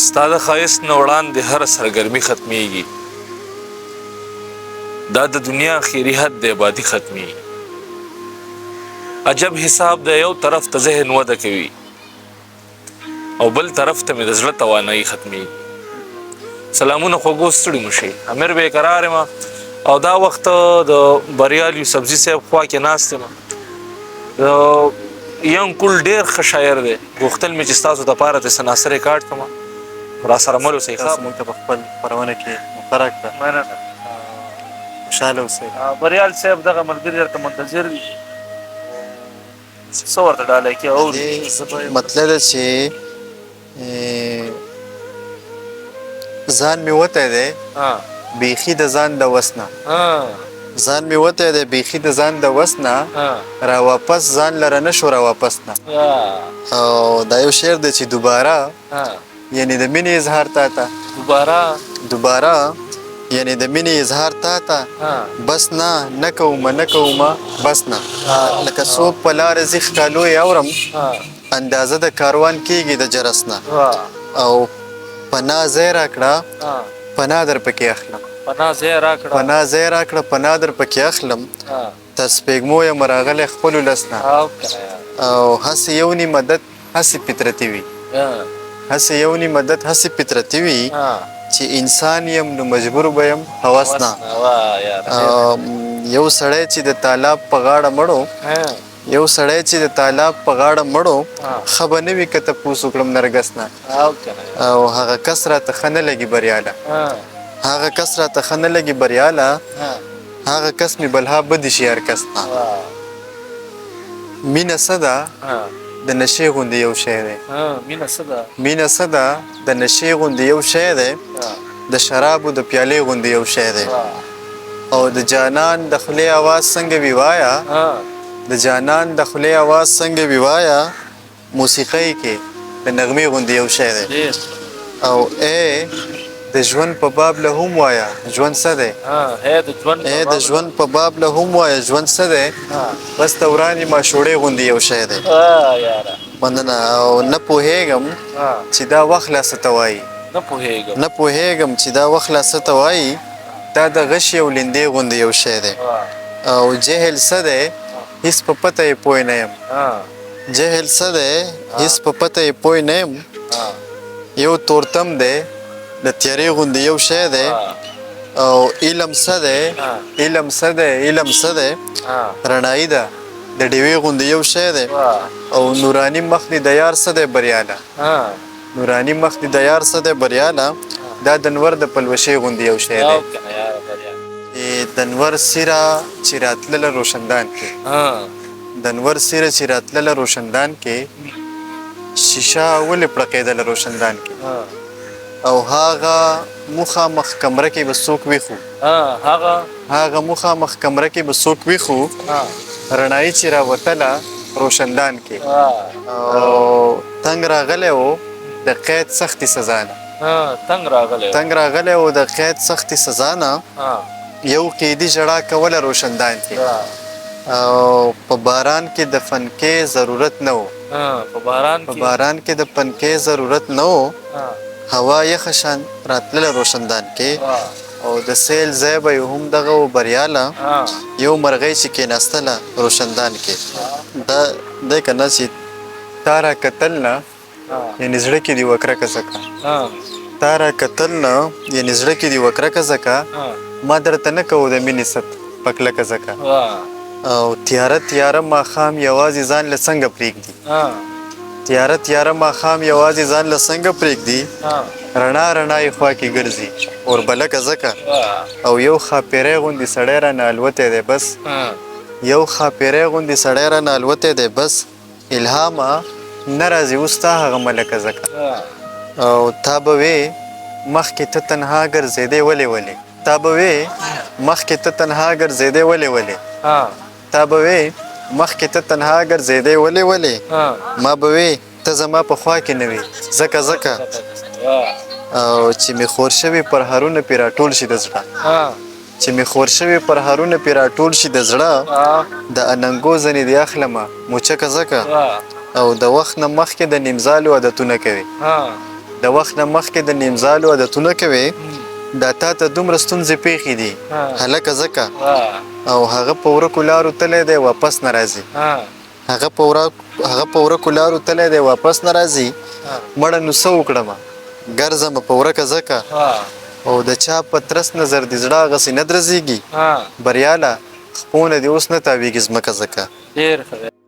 ستا د ښایست نه وړاندې هره سرګرمي ختمیږي. دا د دنیا اخیري حد دی، آبادي ختمیږي. عجب حساب دی، یو طرف ته ذهن وده کوي او بل طرف ته مې د زړه توانایي ختمیږي. سلامونه خوږو، ستړي مو شئ. امیر بې قرار یم او دا وخت د بریال یوسفزي صاحب خوا کې ناست یم. د ینګ کول ډېر ښه شاعر دی. غوښتل مې چې ستاسو دپاره ترې څه ناڅه ریکارډ کړم. را سره مل اوسئ. تاسو موږ ته په خپل خپرونه کې موقع راکړه. مننه. خوشحاله اوسئ. بریال صاحب دغه ملګري درته منتظر دي، څه ورته ډالۍ کې اوري. مطلب ده چې ځان مې وتی دی بیخي د ځان د وس نه، ځان مې وتی دی بیخي د ځان د وس نه، را واپس ځان لره نه شو را واپس نه. او دا یو شعر دی چې دوباره یعنی د مینې اظهار تا ته، دوباره دوباره یعنی د مینې اظهار تا ته، بس نه نه کومه نه کومه بس نه. لکه څوک په لاره ځي ښکالو یې اورم، اندازه د کاروان کېږي د جرس نه. او پناه ځای راکړه پناه در پکې اخلم، پناه ځای راکړه پناه ځای راکړه پناه در پکې اخلم، تر سپېږمو یم راغلی خپل ولس نه. او هسې یو نیم عدد هسې فطرتي وي، هسې یو نیم عدد هسې فطرتي وي، چې انسان یم نو مجبور به یم هوس نه. یو سړی چې د تالاب په غاړه مړو، یو سړی چې د تالاب په غاړه مړو، ښه به نه وي که تپوس وکړم نرګس نه. او هغه کس راته ښه نه لګي بریاله، هغه کس راته ښه نه لګي بریاله، هغه کس مې بلها بدې شي هر کس نه. مینه څه ده د نشې غوندې یو شی دی، مینه څه ده، مینه څه ده د نشې غوندې یو شی دی، د شرابو د پیالې غوندې یو شی دی. او د جانان د خولې اواز څنګه وي وایه، د جانان د خولې اواز څنګه وي وایه، موسیقۍ کې د نغمې غوندې یو شی دی. او ای د ژوند په باب له هم وایه ژوند څه دی، ای د ژوند په باب له هم وایه ژوند څه دی، بس د ورانې ماشوړې غوندې یو شی دی. مننه. او نه پوهېږم چې دا وخت لا څه ته وایي، نه پوهېږم چې دا وخت لا څه ته وایي، دا د غشي او لیندې غوندې یو شی دی. او جهل څه دی هیڅ په پته یې پوه نه یم، جهل څه دی هیڅ په پته یې پوه نه یم، یو تورتم دی د تیارې غوندې یو شی دی. او علم څه دی، علم څه دی، علم څه دی، رڼایي ده د ډیوې غوندې یو شی دی. او نوراني مخ دې د یار څه دی بریاله، نوراني مخ دې د یار څه دی بریاله، دا د نور د پلوشې غوندې یو شی دی. د نور سیره چې راتلله روشندان کې، د نور سیره چې راتلله روشندان کې، شیشه ولې پړقېدله روشندان کې. او هغه مخامخ کمره کې به څوک ویښو، هغه مخامخ کمره کې به څوک ویښو، رڼایي چې راوتله روشندان کې. او تنګ راغلی و د قید سختې سزا نه، تنګ راغلی، تنګ راغلی و د قید سختې سزا نه، یو قیدي ژړا کوله روشندان کې. او په باران کې د فنکې ضرورت نه و، په باران په باران کې د پنکې ضرورت نه و، هوا یخه شان راتلله روشندان کې. او د سیل ځای به یې هم دغه و بریاله، یو مرغۍ چې کېناستله روشندان کې. دا دی که نه چې تا را کتل نه یعنې زړه کې دې وکرکه ځکه، تا را کتل نه یعنې زړه کې دې وکرکه ځکه، ما درته نه کوو د مینې ست په کلکه ځکه. او تیاره تیاره ماښام یوازې ځان له څنګه پرېږدي، تیاره تیاره ماښام یوازې ځان له څنګه پرېږدي، رڼا رڼا یې خوا کې ګرځي اوربلکه ځکه. او یو ښاپېری غوندې سړی رانه الوتی دی بس، یو ښاپېری غوندې سړی رانه الوتی دی بس، الهامه نه راځي اوس تا هغه ملکه ځکه. او تا به وې مخکې ته تنها ګرځېدې ولې ولې، تا به وې مخکې ته تنها ګرځېدې ولې ولې، تا به وې مخکې ته تنها ګرځېدې ولې ولې، ما به وې ته زما په خوا کې نه وې ځکه ځکه. او چې مې خور شوي پرهرونه پرې راټول شي د زړه، چې مې خور شوي پرهرونه پرې راټول شي د زړه، د اننګو ځنې دې اخلمه موچکه ځکه. او د وخت نه مخکې د نیمزالو عادتونه کوي، د وخت نه مخکې د نیمزالو عادتونه کوې، دا تا ته دومره ستونزې پېښې دي هلکه ځکه. او هغه په ورکو لارو تللی دی واپس نه راځي. هغه په ورک هغه په ورکو لارو تللی دی واپس نه راځي. مړه نو څه وکړم ګرځم په ورکه ځکه. او د چا په ترس نظر دې زړه هغسې نه درزېږي. بریاله خپو نه دې اوس نه تاوېږي ځمکه ځکه. ډېر ښه دی.